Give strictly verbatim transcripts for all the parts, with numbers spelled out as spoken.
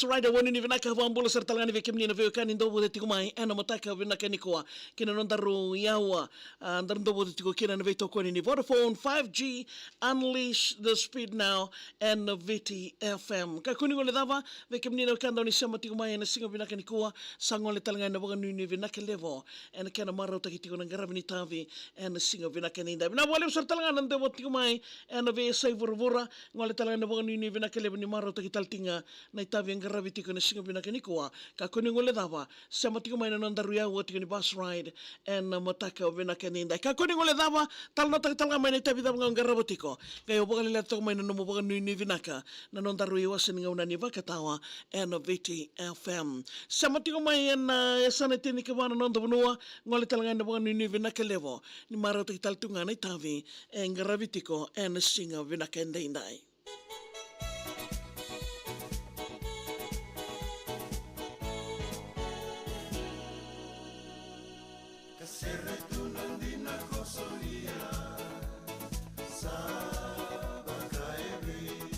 Rider, wani ni vinaka, vakabula sara tale ga ni vei kemuni na veiwekani dau vauci tiko mai ena mataka vinaka nikua kina nodaru yaua, a, daru dau vauci tiko kina na veitokoni ni Vodafone five G, Unleash the Speed Now, ena Viti F M. Kakua ni guilecava, vei kemuni na wekada o ni sema tiko mai ena siga vinaka nikua, sa gole tale ga ena vakanuinui vinaka levu ena kena marautaki tiko na qaravi ni tavi ena siga vinaka edaidai. Vinaka vakalevu sara tale ga na dau vauci tiko mai ena veiyasai vuravura, gole tale ga ena vakanuinui vinaka levu ni marautaki tale tiko ga na itavi e qaravi tiko ena siga vinaka nikua. Kakua ni guilecava, sema tiko mai na nodaru yaua tiko ni Bus Ride ena mataka vinaka edaidai. Kakua ni guilecava, talanoataka tale ga mai na itavi cava ga o qarava tiko, qai o vakaleletaka toka mai na nomu vakanuinui vinaka na nodaru iwase ni gauna ni vakatawa ena Viti F M. Sema tiko mai ena yasana e tinikava na noda vanua, gole tale ga ena vakanuinui vinaka levu ni marautaki tale tu ga na itavi e qaravi tiko ena siga vinaka edaidai. Ka sere tu na dina ko solia, sa vakaevei.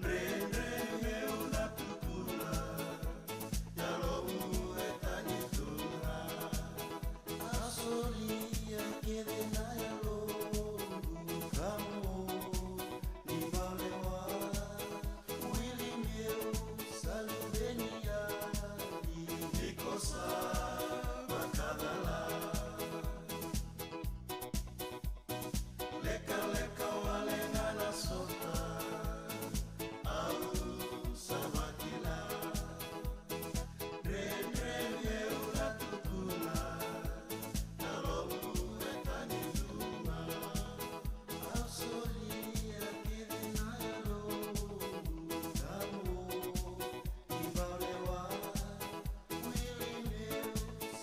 Dredre meu na tukuna, yalomu e tani tu ga. A solia kece na yaloqu, ka mo ni balewa. Wili meu sa luveni yani, ni ko sa vakacala. Lekaleka wale ga na sota, au sa vakila. Dredre meu na tukuna, yalomu e tani tu ga. Au solia kece na yaloqu, ka mo ni balewa. Wili meu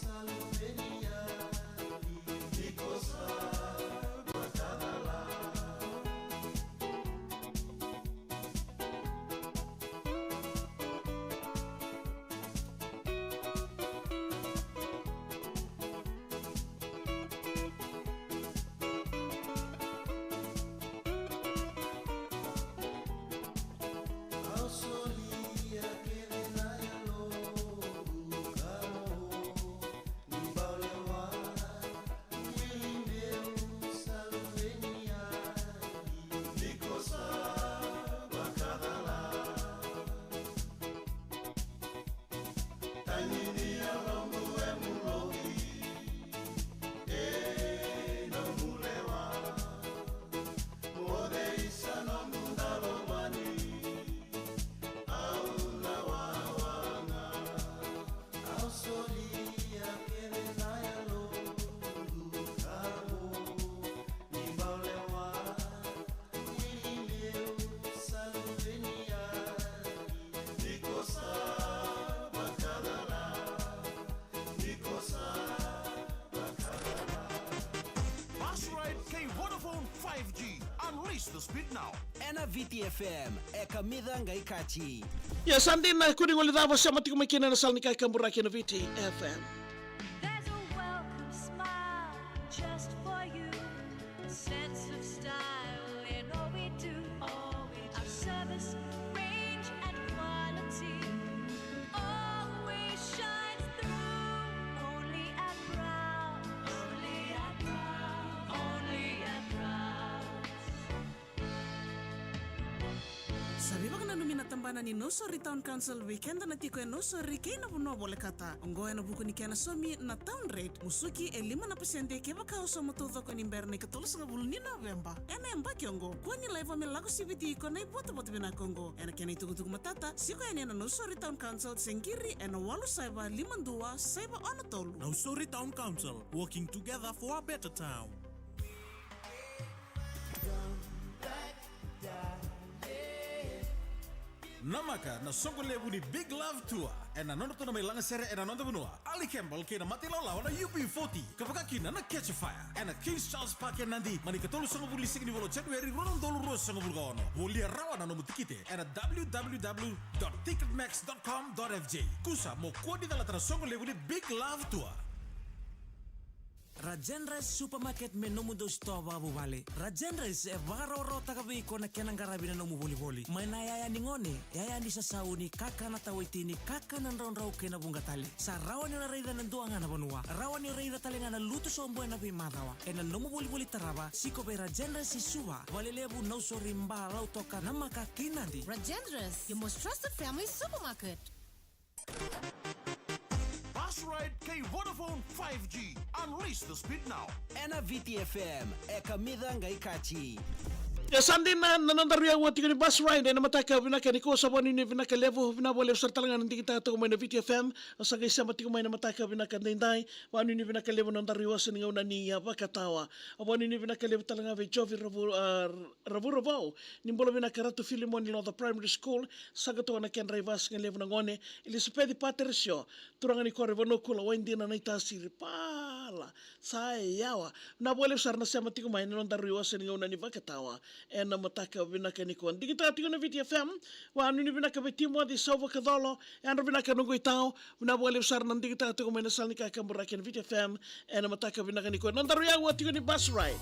sa luveni yani, ni ko sa vakacala. Au solia kece na yaloqu, ka mo ni balewa. Wili meu sa luveni yani, ni ko sa vakacala. Tani ni yaloqu e muloki, e nomu lewa. Mo cei sa nomu dalomani, au na wawa ga. Au solia kece na yaloqu, ka mo ni balewa. Wili meu sa luveni yani, ni ko sa vakacala, ni ko sa vakacala. Bus Ride kei Vodafone five G. Unleash the speed now. Ena Viti F M, e kamica qai kaci. Ia sa dina, kua ni guilecava, sema tiko mai kina ena sala ni kakaburaki ena Viti F M. There's a welcome smile just for you. Sense of style in all we do. All we do. Our service, range and quality always shines through. Only at Browns. Only at Browns. Only at Browns. Sa veivakananumi na tabana ni Nausori Town Council vei keda na tiko e Nausori kei na vanua volekata. Oqo ena vuku ni kena saumi na town rate, musuki e lima na pasede kevaka o sauma taucoko ni bera na ikatolusagavulu ni Noveba. Ena yabaki oqo, kua ni laiva me lako siviti iko na ivotavota vinaka oqo. Ena kena itukutuku matata, siko yani ena Nausori Town Council se qiri ena walu saiva lima dua saiva ono tolu. Nausori Town Council, working together for a better town. Namaka na soqo levu ni Big Love Tour ena nodratou na mai lagasere ena noda vanua. Ali Campbell kei na mata ilawalawa na U B forty, ka vaka kina na Catch a Fire ena King's Charles Park e Nadi, mai na ikatolusagavulu ni siga ni vula o Janueri, rua na udolu ruasagavulu ka ono. Volia rawa na nomu tikite ena w w w dot ticketmax dot com dot f j. Kusa mo kua ni calata na soqo levu ni Big Love Tour. Rajendra's Supermarket me nomudou sitoa vakavuvale. Rajendra's e vakarawarawataka vei iko na kena qaravi na nomu volivoli. Mai na yaya ni gone, yaya ni sasauni, kakana tawaitini, kakana draudrau kei na vuqa tale. Sa rawa ni o na raica ena dua ga na vanua. Rawa ni o raica tale ga na lutu sobu ena veimacawa. Ena nomu volivoli tarava, siko vei Rajendra's i Suva, Valelevu, Nausori, Ba, Lautoka, Namaka kei Nadi. Rajendra's, your most trusted family supermarket. Bus ride kei Vodafone five G. Unleash the speed now. Ena Viti F M, e kamica qai kaci. E sa dina na nodaru yaua tiko ni bus ride ena mataka vinaka nikua. Sa vakanuinui vinaka levu, vinaka vakalevu sara tale ga na digitaka tiko mai na Viti F M. Sa qai sema tiko mai na mataka vinaka daidai. Vakanuinui vinaka levu na nodaru yaua se ni gauna ni a vakatawa. Vakanuinui vinaka levu tale ga vei Jovi Ravu, a, Ravuravou, ni bula vinaka Ratu Filimoni Loca Primary School, sa qai toka na kedra ivakasigalevu na gone, Elisapeci Paterisio, turaga ni koro i Vanua Kula, Waidina, Naitasiri, Pala, sa yawa. Vinaka vakalevu sara na sema tiko mai na nodaru yaua se ni gauna ni vakatawa ena mataka vinaka nikua. Digitaka tiko na Viti F M, vakanuinui vinaka vei Timoci Sauvakacolo, yadra vinaka noqu itau, vinaka vakalevu sara na digitaka tiko mai na sala ni kakaburaki ena Viti F M ena mataka vinaka nikua. Nodaru yaua tiko ni bus ride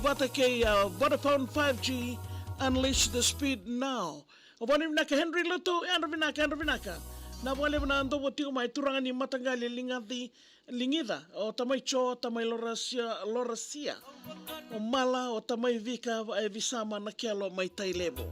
vata kei, a, Vodafone five G, unleash the speed now. Vakanuinui vinaka Henry Lutu, yadra vinaka, yadra vinaka. Vinaka vakalevu na dovo tiko mai, turaga ni mataqali Ligaci, Ligica, o tamai Jo, tamai Lorasia, Lorasia. O Mala, o tamai Vika, e Visama na kelo mai Tailevu.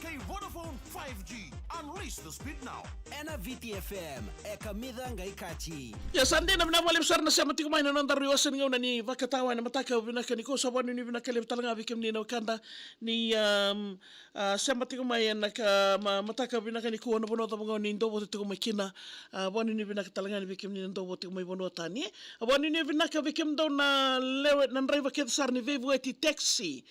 Kei Vodafone five G. Unleash the speed now. Ena Viti F M, e kamica qai kaci. Ia sa dina, vinaka vakalevu sara na sema tiko mai na noda rui wasa ni gauna ni vakatawa ena mataka vinaka nikua. Sa vakanuinui vinaka levu tale ga vei kemuni na wekada ni, um, a, sema tiko mai ena ka, ma, mataka vinaka nikua na vanua cava ga o ni dau vote tiko mai kina. A, vakanuinui vinaka tale ga ni vei kemuni na dau vote tiko mai vanua tani. A, vakanuinui vinaka vei kemudou na lewe, na draiva kece sara ni veivueti taxi.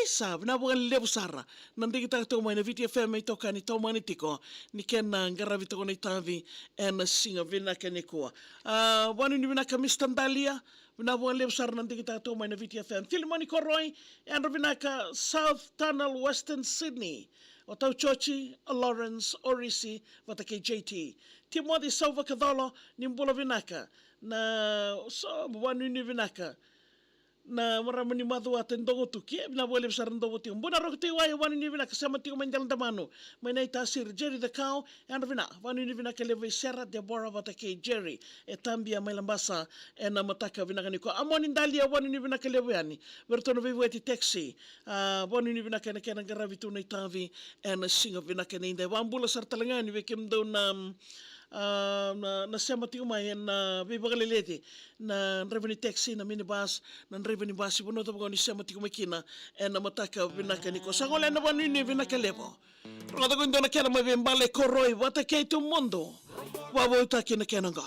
Isa, vinaka vakalevu sara na digitaka tiko mai na Viti F M, e itokani tomani tiko ni kena qaravi tiko na itavi ena siga vinaka nikua. A, vakanuinui vinaka Mister Dalia, vinaka vakalevu sara na digitaka tiko mai na Viti F M. Filimoni Koroi, yadra vinaka South Tunnel, Western Sydney. O Tau Chochi, o Lawrence, o Risi, vata kei J T. Timothy Sauvakacolo, ni bula vinaka. Na, so, vakanuinui vinaka. Na marama ni Macuata e Dogotuki, e vinaka vakalevu sara na dau vote tiko. Buna Roko Teiwai, vakanuinui vinaka, sema tiko mai Delaidamanu, mai Naitasiri. Jerry the Cow, yadra vinaka, vakanuinui vinaka levu vei Sera, Deborah vata kei Jerry e Tabia mai Labasa ena mataka vinaka nikua. Amoni Dalia, vakanuinui vinaka levu yani vei iratou na veivueti taxi. A, vakanuinui vinaka ena kena qaravi tu na itavi ena siga vinaka nidai. Vakabula sara tale ga yani vei kemudou na, a, na, na sema tiko mai ena veivakaleleci, na draiva ni taxi, na minibus, na draiva ni basi, vanua cava ga o ni sema tiko mai kina ena mataka vinaka nikua. Sa gole na vakanuinui vinaka levu. Rogoca qo e dua na kena mai vei Bale Koroi vata kei Tumudu. Vakavoutaki na kena qo.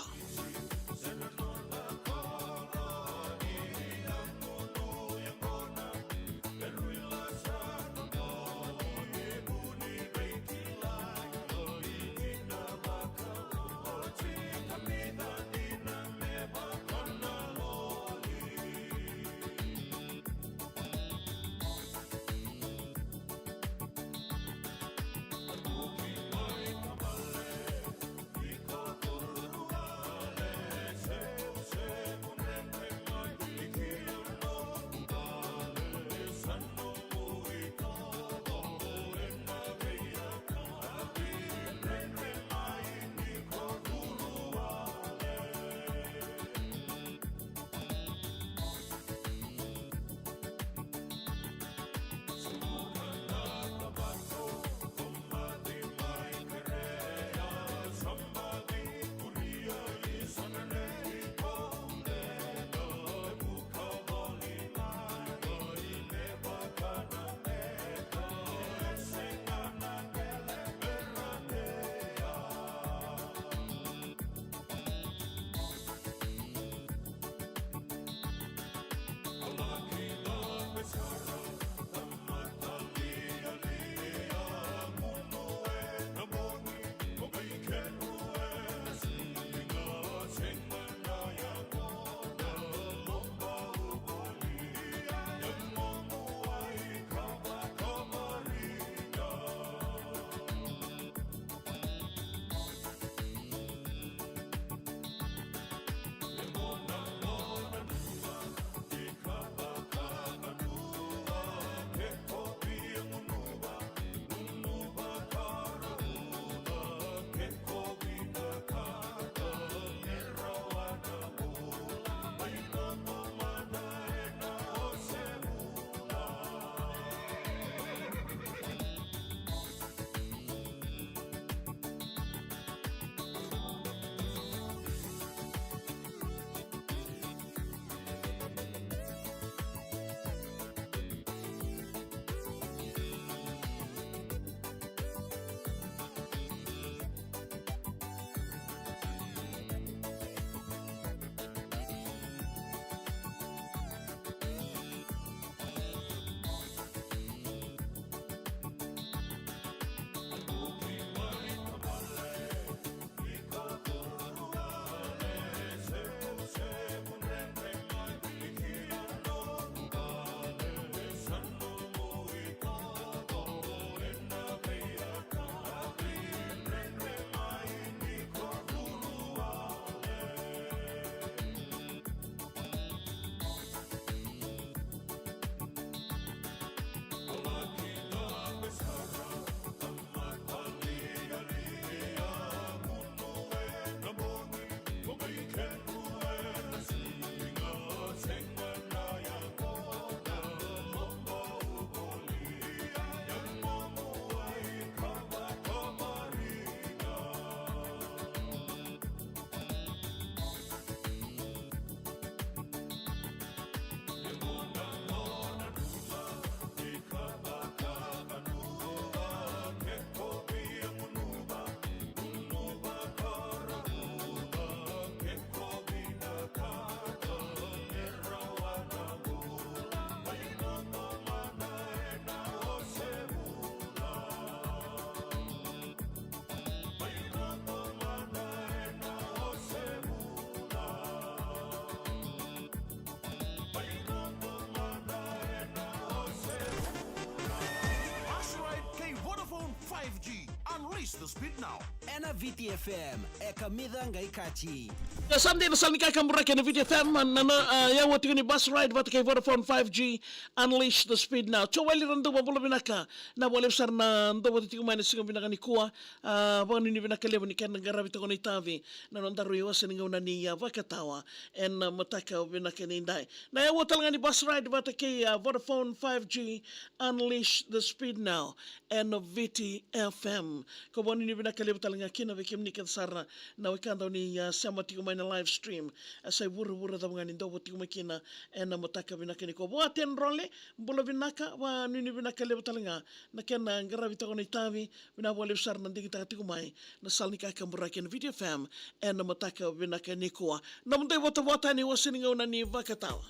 Unleash the speed now. Ena Viti F M, e kamica qai kaci. Ia sa dei na sala ni kakaburaki ena Viti F M, na, na, a, ia ua tiko ni bus ride vata kei Vodafone five G, unleash the speed now. Tio Waili Raduva, bula vinaka. Na vakalevu sara na dou vata tiko mai na siga vinaka nikua. A, vakanuinui vinaka levu ni kena qaravi toka na itavi na nodaru iwase ni gauna ni, a, Vakatawa ena mataka vinaka ni dai. Na ia ua tale ga ni bus ride vata kei, a, Vodafone five G, unleash the speed now. Ena Viti F M. Ko vakanuinui vinaka levu tale ga kina vei kemuni kece sara na wekada ni, a, sema tiko mai na live stream. A, sa i vuravura cava ga ni dou vata tiko mai kina ena mataka vinaka nikua. Vua Ten Role, bula vinaka, vakanuinui vinaka levu tale ga na kena qaravi toka na itavi, vinaka vakalevu sara na digitaka tiko mai na sala ni kakaburaki ena Viti F M ena mataka vinaka nikua. Nomudou ivotavota ena iwase ni gauna ni Vakatawa.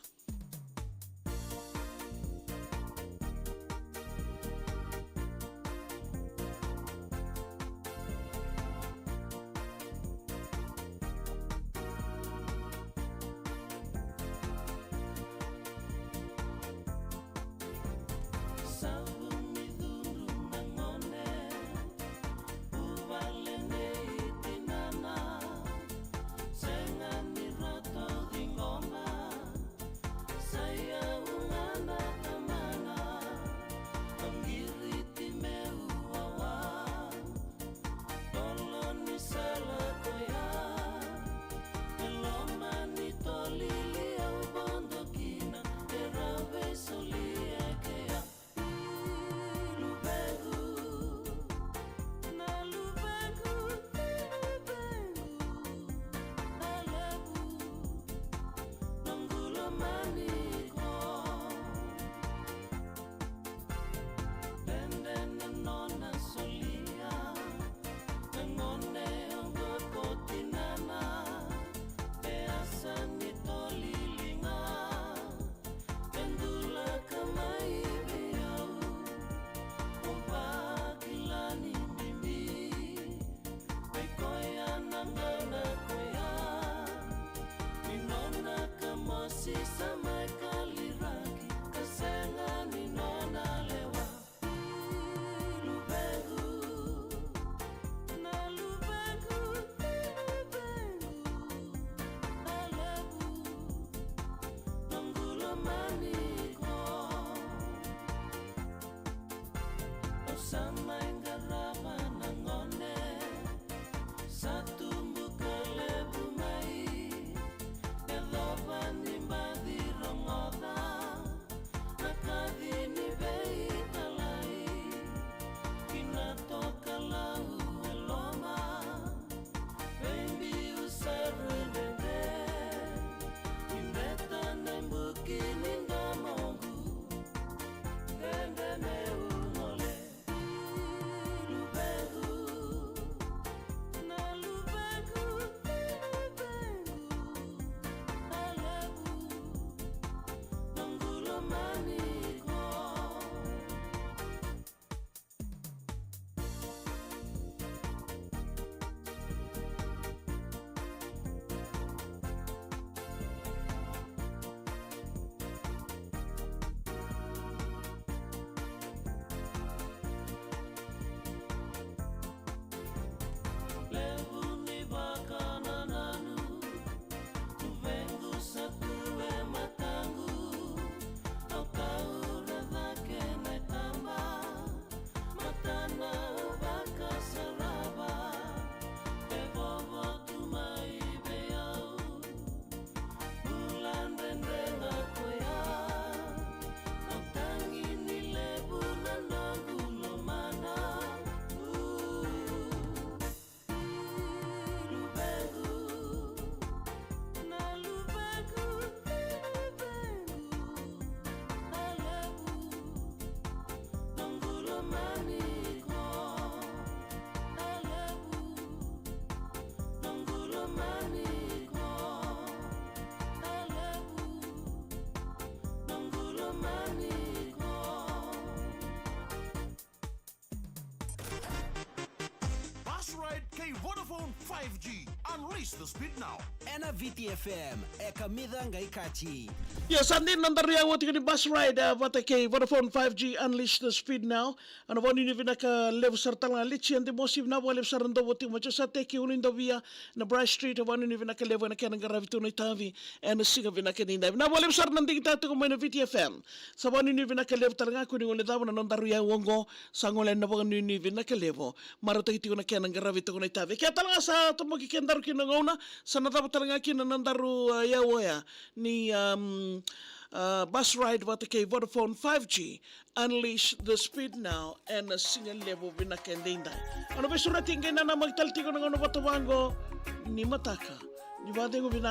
Savu ni cudru na gone, vuvale nei tinana, sega ni ratou ciqoma, sa i au ga na tamana, au qiriti meu wawa. Tolo ni sala koya, e loma ni tolili au vodo kina, e rau veisolia kea. Luvequ, na luvequ, luvequ, a levu noqu lomani ko. Dede na nona solia na gone oqo ko tinana, e asa ni tolili ga, e dulaka mai vei au, o vakila ni bibi. Vei koya na gauna koya, ni nona kamosi sa mai kaliraki, ka sega ni nona lewa. Luvequ, na luvequ, luvequ, a levu noqu lomani ko. Au sa mai qarava na gone, sa tubu ka levu mai, e cova ni baci rogoca na kaci ni veitalai, ki na tokalau e loma. Veibiu sa rui dede, ni beta na buki ni domoqu, dede meu gole. Vodafone five G. Unleash the speed now. Ena V T F M, e kamica qai kaci. Io, sa dina na daru yawa tiko ni bus ride, eh, vata kei Vodafone five G Unleash the Speed Now. Ena vakanuinui vinaka levu sara tale ga Lichi Adimosi, vinaka vakalevu sara na dau voti mai Josateki Ulidovia na Bryce Street, vakanuinui vinaka levu ena kena qaravi tu na itavi ena siga vinaka ni dai. Vinaka vakalevu sara na digitaka tiko mai na V T F M. Sa vakanuinui vinaka levu tale ga kua ni guilecava na nodaru yawa oqo, sa gole na vakanuinui vinaka levu. Marautaki tiko na kena qaravi tiko na itavi. Ke tale ga sa toboki kedaru kina na gauna, sa na cava tale ga kina na daru, uh, yawa oya ni, um, uh, bus ride vata kei Vodafone five G. Unleash the speed now ena siga levu vinaka edaidai. Au na veisureti qai nanamaki tale tiko na gauna vata vaqo ni mataka. Ni vakacegu vinaka.